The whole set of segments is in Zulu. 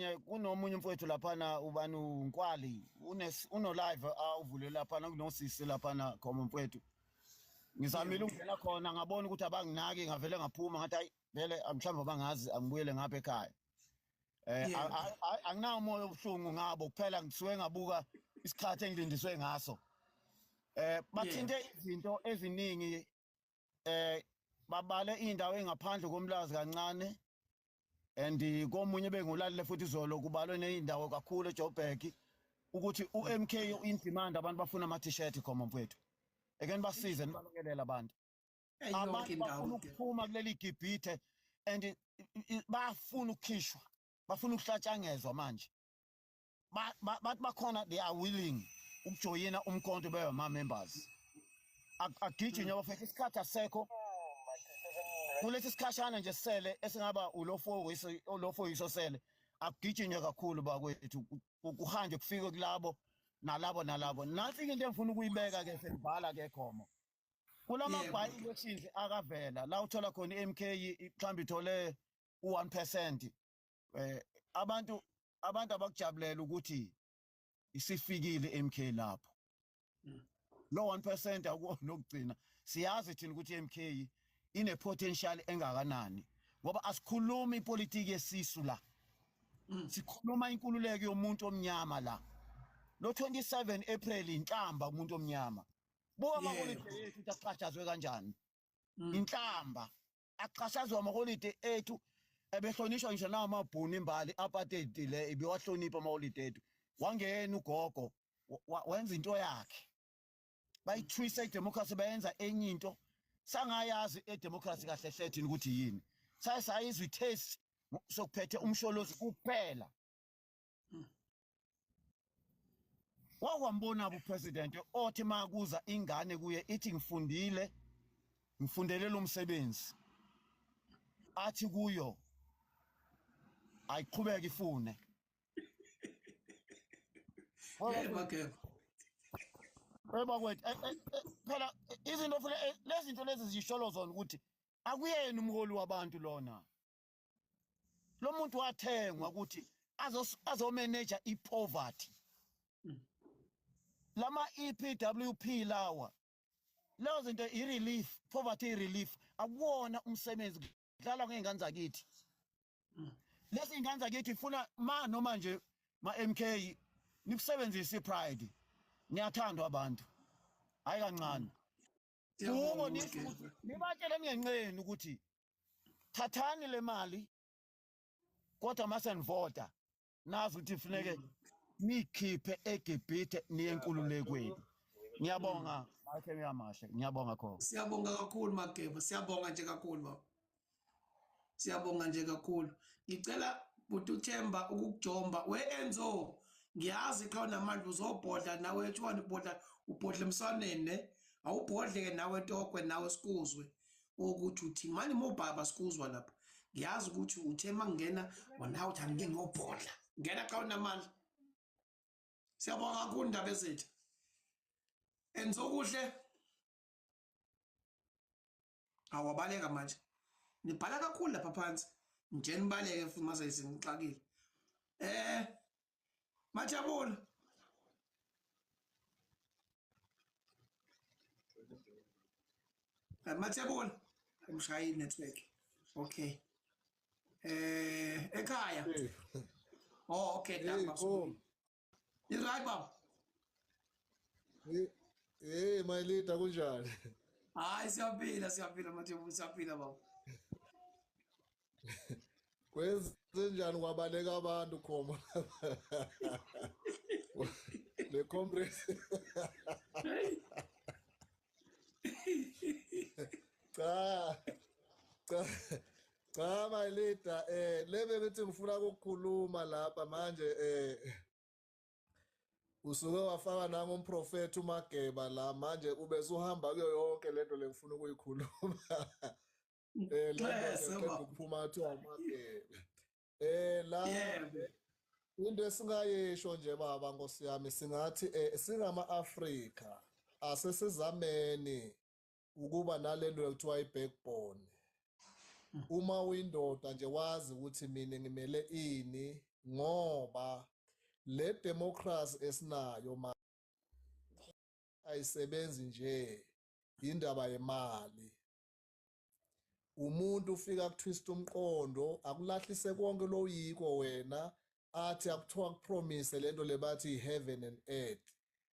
enye kunomunye umfowethu laphana ubani uNkwali uno live awuvule laphana kunosisi laphana khoma mfowethu. Ngizamile ukungena khona ngabona ukuthi abanginaki ngavele ngaphuma ngathi hayi vele mhlawumbe abangazi angibuyele ngapha ekhaya. Anginawo umoya obuhlungu ngabo kuphela ngisuke ngabuka isikhathi engilindiswe ngaso. Bathinte izinto eziningi babale indawo engaphandle komlazi kancane and komunye bengulalele futhi izolo kubalwe nezindawo kakhulu eJoburg ukuthi uMK in demand abantu bafuna ama t-shirt khoma mfowethu. Eke nibasize nibalekelele abantu. Abantu bafuna ukuphuma kuleli gibhithe and bafuna ukukhishwa, bafuna ukuhlatshangezwa manje. Bathi bakhona they are willing ukujoyina umkhonto bebe ama members. Agijinywe bafethu isikhathi asekho. Kulesi sikhashana nje sele esingaba ulo 4 weeks ulo 4 weeks osele akugijinywe kakhulu bakwethu kuhanjwe kufike kulabo nalabo nalabo. Nansi into engifuna ukuyibeka ke sengibhala ke khomo. Kulama by elections akavela la uthola khona iMK mhlawumbe ithole u1%. Abantu abakujabulela ukuthi isifikile MK lapho. Lo 1% akuwona okugcina. Siyazi thina ukuthi MK ine potential engakanani ngoba asikhulumi ipolitiki yesisu la. Sikhuluma inkululeko yomuntu omnyama la. Lo 27 April inhlamba kumuntu omnyama. Buka amaholide ethu ukuthi axhashazwe kanjani. Inhlamba axhashazwe amaholide ethu ebehlonishwa ngisho namabhunu imbali apartheid le ibiwahlonipha amaholide ethu. Wangena ugogo wenza into yakhe. Bayithwisa idemocracy bayenza enye into sangayazi edemocracy kahle hle thina ukuthi yini. Saye sayizwa itaste sokuphethe umsholozi kuphela. Wakwambona upresident othi makuza ingane kuye ithi ngifundile ngifundelela umsebenzi athi kuyo ayiqhubeke ifune. Bakwethu phela izinto lezi zinto lezi zisholo zona ukuthi akuyena umholi wabantu lona. Lo muntu wathengwa ukuthi azomanage ipoverty. Lama EPWP lawa lezo zinto i-relief, poverty relief akuwona umsebenzi kudlalwa ngey'ngane zakithi. Lezi ngane zakithi ifuna ma noma nje ma MK nikusebenzise ipride. Niyathandwa abantu. Hayi kancane. Kubo nisho ukuthi nibatshele ningenqeni ukuthi thathani le mali kodwa mase nivota nazi ukuthi kufuneke nikhiphe eGibhithe niye enkululekweni. Ngiyabonga Makhe uyamahle. Ngiyabonga khona. Siyabonga kakhulu Mageba, siyabonga nje kakhulu baba. Siyabonga nje kakhulu. Ngicela buti uThemba ukukujomba we Enzo. Ngiyazi qha unamandla uzobhodla nawe ethiwa ubhodla ubhodla emswaneni ne awubhodle ke nawe tokwe nawe sikuzwe ukuthi uthi manje mobaba sikuzwa lapha. Ngiyazi ukuthi uthe mangena wona uthi angike ngiyobhodla. Ngena xa unamandla. Siyabonga kakhulu ndaba ezethu. Enzo kuhle. Awabaleka manje. Nibhala kakhulu lapha phansi. Nje nibaleke futhi mase singixakile. Majabula. Majabula. Umshayi network. Okay. Ekhaya. Oh okay, damba. You right baba? Hey my leader kunjani? Hayi siyaphila siyaphila Majabula siyaphila baba. Kwenzenjani kwabaleka abantu khoma le compress. Cha cha cha my leader lebe bethi ngifuna ukukhuluma lapha manje usuke wafaka nami umprofeti uMageba la manje ube usuhamba kuyo yonke lento lengifuna ukuyikhuluma. La ukuphuma kuthiwa uMageba. La into esingayisho nje baba Nkosi yami singathi singama-Afrika asesizameni ukuba nalento ekuthiwa i-backbone. Uma uyindoda nje wazi ukuthi mina ngimele ini. Ngoba le democracy esinayo ma ayisebenzi nje, indaba yemali. Umuntu ufika kutwist umqondo, akulahlise konke lo yiko wena, athi akuthiwa kupromise lento lebathi heaven and earth.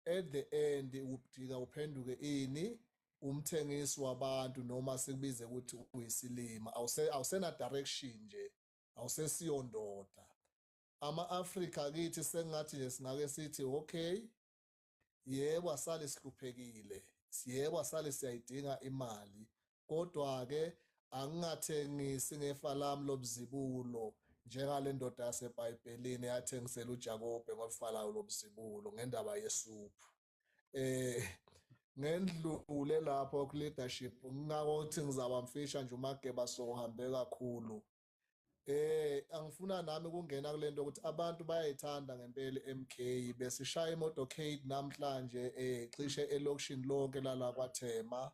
At the end ubudika uphenduke ini, umthengisi wabantu, noma sikubize ukuthi uyisilima. Awusena direction nje, awusesiyo ndoda. Ama-Afrika kithi sengathi nje singake sithi okay, yebo asale sihluphekile, yebo asale siyayidinga imali, kodwa ke angingathengisi ngefa lami lobuzibulo njengale ndoda yaseBhayibhelini yathengisela uJakobe ngofa layo lobuzibulo ngendaba yesuphu. Ngendlule lapho ku leadership, ngingakothi ngizaba mfisha nje uMageba sohambe kakhulu. Angifuna nami ukungena kulento ukuthi abantu bayayithanda ngempela MK, besishaya imotorcade namhlanje cishe elokishini lonke lala kwaThema.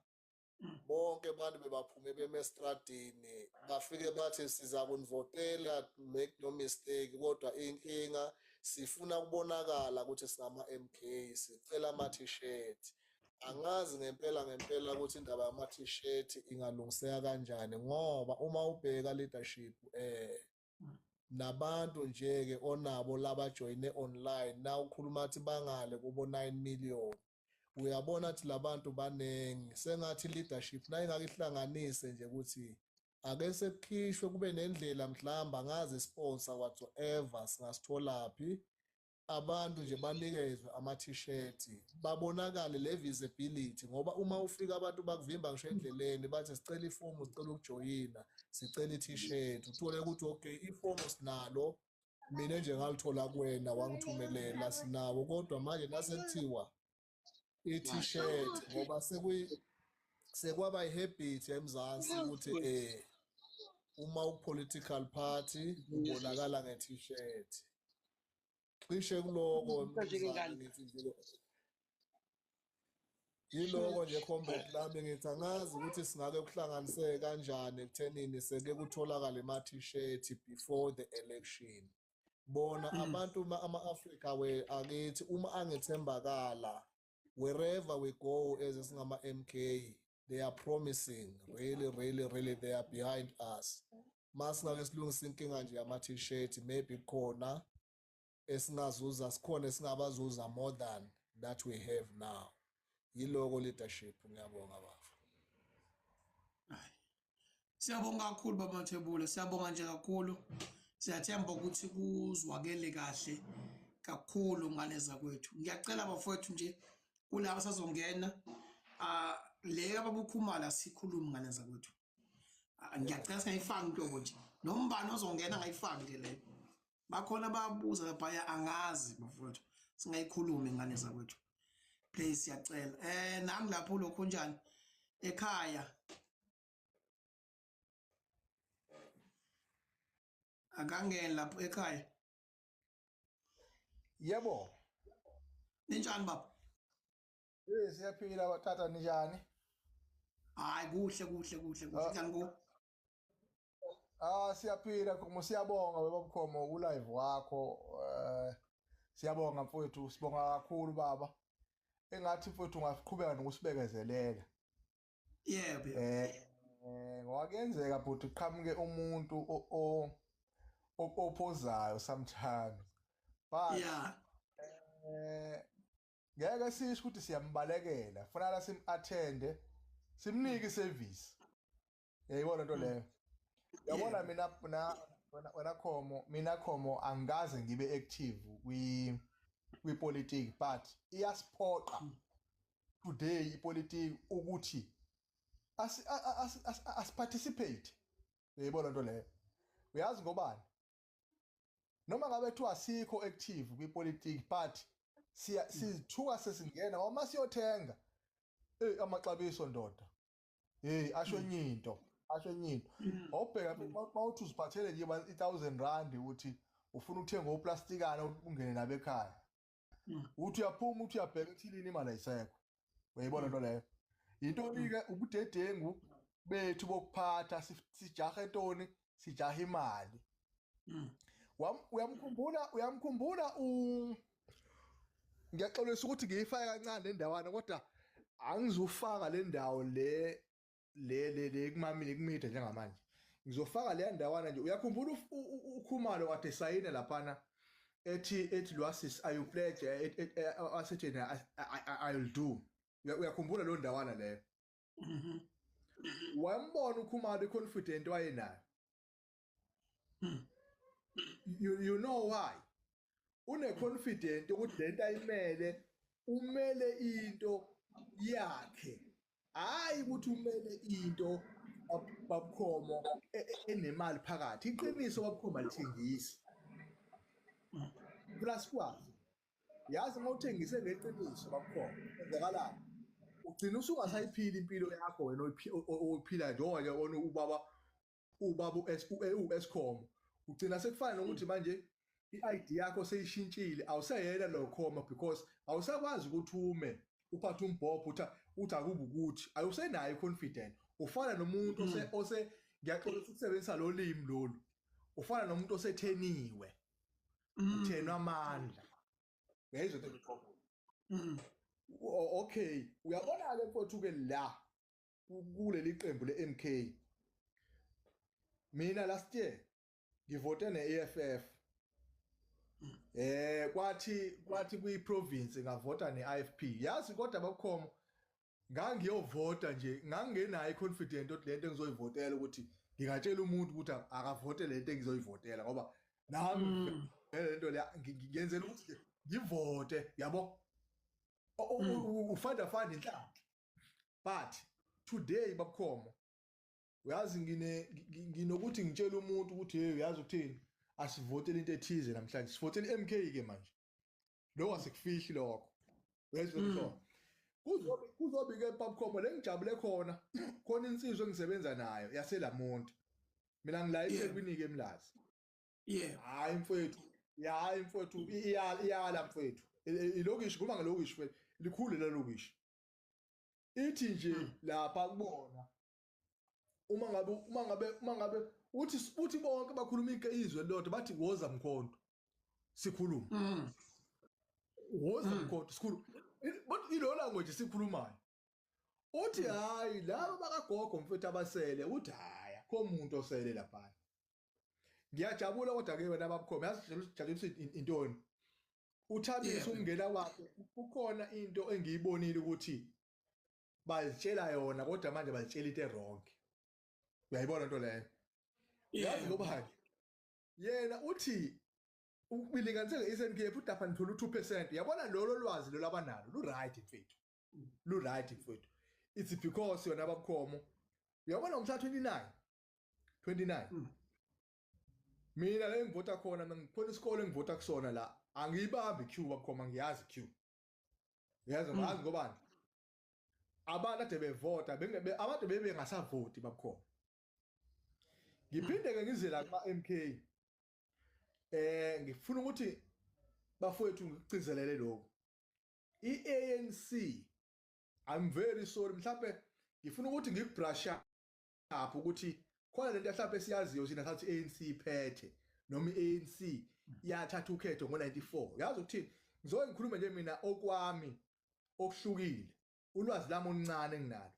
Bonke abantu bebaphume beme estradini, bafike bathi siza kunivotela, make no mistake, kodwa inkinga sifuna ukubonakala ukuthi singama MK, sicela ama t-shirt. Angazi ngempela ngempela ukuthi indaba yama t-shirt ingalungiseka kanjani, ngoba uma ubheka leadership nabantu nje ke onabo labajoyine online, na ukhuluma athi bangale kubo 9 million, uyabona ukuthi labantu baningi. Sengathi leadership nayingake ihlanganise nje ukuthi ake sekukhishwe kube nendlela, mhlamba angazi sponsor whatsoever singasitholaphi, abantu nje banikezwe ama t-shirt babonakale le visibility, ngoba uma ufika abantu bakuvimba ngisho endleleni bathi sicela ifomu, sicela ukujoyina, sicela i-t-shirt, uthole ukuthi okay ifomu sinalo, mina nje ngalithola kuwena wangithumelela sinawo, kodwa manje nasekuthiwa i-t-shirt ngoba sekwaba ihabit eMzansi ukuthi uma u-political party ubonakala nge-t-shirt. Cishe kuloko ngithi nje yiloko nje comrade lami, ngithi angazi ukuthi singake kuhlanganiseke kanjani ekuthenini seke kutholakale ama t-shirt before the election. Bona abantu ama-Afrika we akithi uma angethembakala wherever we go as singama MK, they are promising really really really, they are behind us. Masingake silungise inkinga nje yama t-shirt, maybe khona esingazuza, sikhona esingabazuza more than that we have now. Yiloko leadership, ngiyabonga bafo. Siyabonga kakhulu baba Mathebula, siyabonga nje kakhulu. Siyathemba ukuthi kuzwakele kahle kakhulu ngaleza kwethu. Ngiyacela bafowethu nje kulabo sazongena le ababukhumala sikhuluma ngaleza kwethu. Ngiyacela singayifaki inhlobo nje. Nombani ozongena ngayifaki nje leyo. Bakhona bayabuza lapha, angazi bafowethu, singayikhulumi ngane zakwethu, please siyacela. Nami lapho lokho njani ekhaya akangeni lapho ekhaya. Yebo, ninjani baba? Siyaphila batata, ninjani? Hayi kuhle kuhle kuhle kuhle, njani ku? Siyaphila Khomo, siyabonga baba Khomo ku live wakho. Siyabonga mfowethu, sibonga kakhulu baba. Engathi mfowethu ungaqhubeka nokusibekezelela. Yebo. Ngoba kuyenzeka bhuti uqhamuke umuntu ophozayo sometimes. But yeah, ngeke sisho ukuthi siyambalekela, kufanele sim-attende, simnike iservice. Yayibona into leyo. Yabona mina wena Khomo, mina Khomo angikaze ngibe active kwi politics, but iyasiphoqa today ipolitiki ukuthi as participate. Uyayibona into leyo. Uyazi ngobani? Noma ngabe kuthiwa asikho active kwipolitiki, but sizithuka sesingena ngoba masiyothenga amaxabiso ndoda. Hey asho enye into, asho enye into. Awubheka mawuthi uziphathele nje 1000 rand ukuthi ufuna ukuthenga oplastikana ungene nabo ekhaya. Uthi uyaphuma uthi uyabheka ethilini imali ayisekho. Uyayibona into leyo. Into ke ubudedengu bethu bokuphatha, sijaha entoni, sijaha imali. Uyamkhumbula u ngiyaxolisa ukuthi ngiyifake kancane le ndawana, kodwa angizufaka le ndawo le le le le kumamile kumida njengamanje. Ngizofaka le ndawana nje. Uyakhumbula uKhumalo kade sayina laphana ethi lwasis I pledge, asethi I will do. Uyakhumbula lo ndawana leyo? Wambona uKhumalo confident wayenayo. You know why? Une confident ukuthi lento ayimele, umele into yakhe. Hayi ukuthi umele into babukhomo enemali phakathi. Iqiniso babukhomo alithengisi. Plus kwazi. Yazi uma uthengise ngeqiniso babukhomo, kwenzakalani? Ugcina usungasayiphili impilo yakho wena oyiphila njengoba nje wona ubaba u-Eskom. Ugcina sekufana nokuthi manje i-ID yakho seyishintshile, awuseyena lo khoma because awusakwazi ukuthi ume uphathe umbhobho uthi akube ukuthi awusenayo i-confidence. Ufana nomuntu ose ngiyaxolisa ukusebenzisa lo limi lolu, ufana nomuntu osetheniwe, uthenwa amandla. Uyayizwa into engikhoyo? Okay, uyabona ke mfowethu ke la kuleli qembu le-MK, mina last year ngivote ne-EFF. Kwathi kwi-province ngavota ne-IFP. Yazi kodwa babukhomo ngangiyovota nje ngangingenayo i-confident ukuthi lento engizoyivotela, ukuthi ngingatshela umuntu ukuthi akavote lento engizoyivotela, ngoba nami lento le ngiyenzela ukuthi ngivote, yabo, ufanda fanda inhlanhla. But today babukhomo, uyazi nginokuthi ngitshela umuntu ukuthi hey, uyazi ukuthini, asivotele into ethize namhlanje, sivotele i-MK ke manje. Lokho asikufihli lokho. Uyezwa lokho? Kuzobe ke babukhomo lengijabule khona khona insizwe engisebenza nayo yaseLamonti. Mina ngila eThekwini ke eMlazi. Hayi mfowethu, hayi mfowethu, iyala mfowethu. Ilokishi kuba ngelokishi mfowethu, likhulu lelokishi. Ithi nje lapha kubona uma ngabe uthi bonke bakhuluma izwe lodwa, bathi woza Mkhonto sikhuluma. Woza Mkhonto sikhuluma. But ilo language sikhulumayo. Uthi hayi laba bakagogo mfethu abasele, uthi hayi akho umuntu osele lapha. Ngiyajabula kodwa ke wena babukhoma, yazi jabulisa intoni? Uthabisa ukungena kwakhe, kukhona into engiyibonile ukuthi bazitshela yona kodwa manje bazitshela into wrong. Uyayibona into leyo? Yazi ngoba yena uthi ubilinganisele nge-Eastern Cape uthi lapha nithola u-2%. Yabona lolo lwazi lolu abanalo lu right mfethu. Lu right mfethu. It's because yona babukhomo. Uyabona ngomhla 29. Mina le ngivota khona, ngikhona isikole engivota kusona la, angiyibambi queue babukhoma, ngiyazi queue. Uyazi ngazi ngobani? Abantu ade bevota abantu bebengasavoti babukhoma. Ngiphinde ke ngize la kuma MK. Ngifuna ukuthi bafowethu ngikucizelele lokho. iANC, I'm very sorry, mhlawumbe ngifuna ukuthi ngikubrush up ukuthi khona lento mhlawumbe siyaziyo thina sathi ANC iphethe noma iANC yathatha ukhetho ngo94. Yazi ukuthini? Ngizoke ngikhulume nje mina okwami okuhlukile, ulwazi lami oluncane enginalo.